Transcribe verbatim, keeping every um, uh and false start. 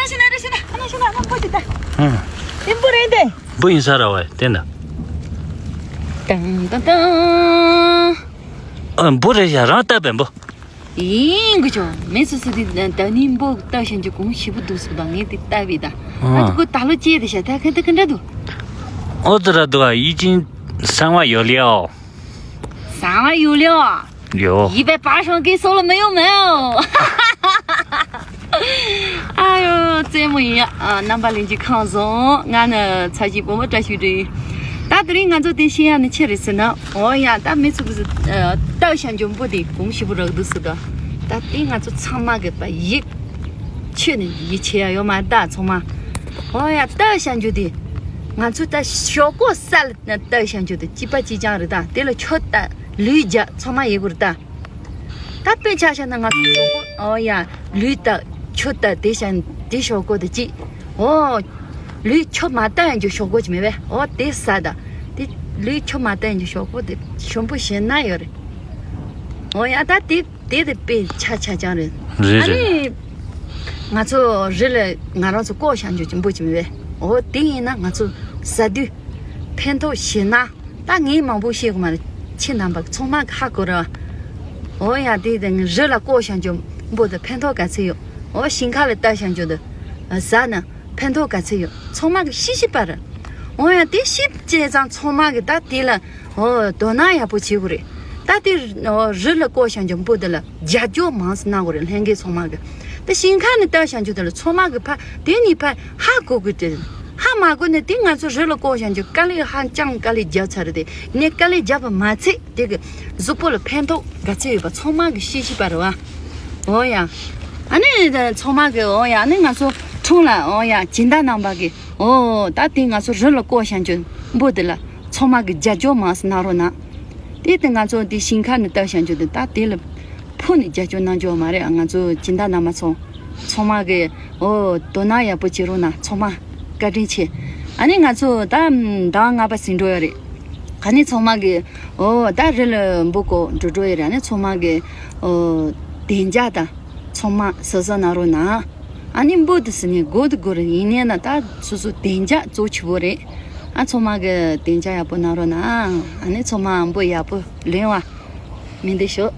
ཤི་ན་རེ་ཤི་ན་ཨ་ན་ཤི་ན་ཨ་ན་འབུ་ཅི་ད། ཨ། ཨེ་འབུ་རེད་དེ། འབུ་ཡིན་ས་ར་བ་དེ་འདྲ། ཏང་ཏང་ཏང་། ཨ་འབུ་རེད་ཡ། རང་ལྟ་བས་འབུ། ཡིན་དགོས་ཆོག་མི་སུ་སུ་དེ་ད་ནི་འབུ་ལྟ་བཞིན་གྱི་གོང་ཞིབ་པོ་འདུག་སུ་དང་ངས་དེ་ལྟ་བས་ད། ཨ་ཨ། དེ་ཀོ་ད་ལོ་སྐྱེས་དེ་ཤ་ད་ཁ་ད་ག་འདྲ་འདུག་ཨོ་ཙི་ར་འདུག་ཨ། ཡིད་ཀྱིན་གསང་བ་ཡོད་ལེའོ། གསང་བ་ཡོད་ལེའོ། ཡོ། ཡིད་པའི་བག་ཤོང་གི་སོ་ལ་མི་ཡོང་མེའོ། ཨ་ཡོ་རྩེད་མོ་ཡིན་ཡ། ཨ་རྣམ་པ་ལྷན་རྒྱས་ཁམས་བཟང་། ང་ནི་ཚ་གྱི་བུ་མོ་བཀྲ་ཤིས་སྒྲོན། ད་དེ་རིང་ང་ཚོ་དེ་ཤེས་ཡ་ནི་ཆི་རེད་ཟེར་ན། འོ་ཡ་ད་མི་ཚུགས་ཟེར་ལྟ་བྱ་འཇོན་པོ་དེ་གོང་ཞིབ་པོ་རག་འདུག་སུ་ད། ད་དེ་ང་ཚོ་ཚང་མ་གི་པ་ཡིད་ཆོས་ནི་ཡིད་ཆེས་ཡ་ཡོད་མ་ད་ཚང་མ། འོ་ཡ་ལྟ་བྱ་འཇོན་དེ་ང་ཚོ་ད་ཞོག་གོ་ས་ལ་ལྟ་བྱ་འཇོན་དེ་གཅིག་པ་གཅིག་རྐྱང་རེད་ད། དེ་ལ་ཆོ་ད་ལུས་རྒྱ་ཚང་མ་ཡི་གུ་རེད་ད། ད་དཔེ་ཆ་བཞག་ན་ང་ཚོ་ཞོག་གོ་ཨོ་ཡ་ལུས་ལྟ་ཆུ་ལྟ་དེ་བྱ་དེ་ཞོག་གོ་དེ་གཅིག་ཨོ་ལུས་ཆུ་མ་ལྟ་ཡང་རྒྱུ་ཞོག་གོ་ཅི་མེད་པས། ཨོ་དེ་ས་ད་དེ་ལུས་ཆུ་མ་ལྟ་ཡང་རྒྱུ་ཞོག་གོ་དེ་ཞོན་པོ་ཞེ་ན་ཡོད་རེད། ཨོ་ཡ་ད་དེ་དེ་དེ་དཔེ་ཆ་ཆ་ཅང་རེད། རེད་ཨ་རེད་ནི་རེད། ང་ཚོ་རི་ལ་ང་རང་ཚོ་བཀོག་བཞག་རྒྱུ་ཅི་མོ་ཅི་མེད་པས། ཨོ་དེ་ཡིན་ན་ང་ཚོ་ཟ་དུས་ཕན་ཐོགས་ཞེ་ན། ད་ངས་མང་པོ་བཤད་དགོས་མ་རེད། ཁྱེད་རྣམ་པ་ཚང་མ་ཧ་གོ་ར། འོ་ཡ་དེ་དེ་ངས་རི་ལ་བཀོག་བཞག་རྒྱུ་འབུ་དེ་ཕན་ཐོགས་ག་ཚོད་ཡོད། འོ་ཞིང་ཁ་ལ་ལྟ་བཞག་རྒྱུ་དེ་ཟ་ན་ཕན་ཐོགས་ག་ཚོད་ཡོད། ཚང་མ་གི་ཤེས་ཤེས་པ་རེད། འོ་ཡ་དེ་ཤེས་བྱས་ཙང་ཚང་མ་གི་ད་དེ་ལ་འོ་དོ་སྣང་ཡག་པོ་བྱེད་དགོས་རེད། ད་དེ་འོ་རི་ལ་བཀོག་བཞག་རྒྱུ་འབུ་དེ་ལ་རྒྱབ་སྐྱོར་མང་ཙམ་གནང་དགོས་རེད། ལྷན་རྒྱས་ཚང་མ་གི་ད་ཞིང་ཁ་ནས་ལྟ་བཞག་རྒྱུ་དེ་ལ་ཚང་མ་གི་ཕ་དེ་ནི་ཕ་ཧ་གོ་དགོས་ཏེ། ཧ་མ་གོ་ནས་དེ་ང་ཚོ་རི་ལ་བཀོག་བཞག་རྒྱུ་དཀའ་ལས་ཧ་ཅང་དཀའ་ལས་བརྒྱབ་ཚར་རེད། དེ་ནས་དཀའ་ལས་བརྒྱབ་པ་མ་ཚད་དེ་གི་གཟུགས་པོ་ལ་ཕན་ཐོགས་ག་ཚད་ཡོད་པ་ཚང་མ་གི་ཤེས་ཤེས་པ་རེད་བ། འོ་ཡ། ཨ་ནི་ཚང་མ་གི་འོ་ཡ་ཨ་ནི་ང་ཚོ་ཁྲུང་ལ་འོ་ཡ་སྦྱིན་བདག་རྣམ་པ་གི་འོ་ད་དེ་ང་ཚོ་རི་ལ་བཀོག་བཞག་རྒྱུ་འབུ་དེ་ལ་ཚང་མ་གི་རྒྱབ་སྐྱོར་མང་ཙམ་གནང་རོགས་གནང་། དེ་དེ་ང་ཚོ་དེ་ཞིང་ཁ་ནས་ལྟ་བཞག་རྒྱུ་དེ་ད་དེ་ལ་ཕུ་ནས་རྒྱབ་སྐྱོར་གནང་རྒྱུ་མ་རེད། ང་ཚོ་སྦྱིན་བདག་རྣམ་པ་ཚོ། ཚང་མ་གི་འོ་དོ་སྣང་ཡག་པོ་བྱེད་རོགས་གནང་། ཚང་མ་བཀའ་དྲིན་ཆེ། ཨ་ནི་ང་ཚོ་ད་ཟླ་བ་ལྔ་པ་ཟིན་འགྲོ་ཡོད་རེད། ཨ་ནི་ཚང་མ་གི་འོ་ད་རི་ལ་འབུ་བཀོག་འགྲོ་འགྲོ་ཡོད་རེད། ཨ་ནི་ཚང་མ་གི་འོ་བདེ་འཇགས་དང་ཚང་མ་གཟབ་གཟབ་གནང་རོགས་གནང་། ཨ་ནི་འབུ་དེ་ཟེར་ནས་དགོས་དེ་དགོས་རེད། ཡིན་ནའི་ན་ད་སོ་སོ་བདེ་འཇགས་གཙོ་ཆེ་བོ་རེད། ཨ་ཚང་མ་གི་བདེ་འཇགས་ཡག་པོ་གནང་རོགས་གནང་། ཨ་ནི་ཚང་མ་འབུ་ཡག་པོ་ལེན་བ་མི་འདི་ཤོག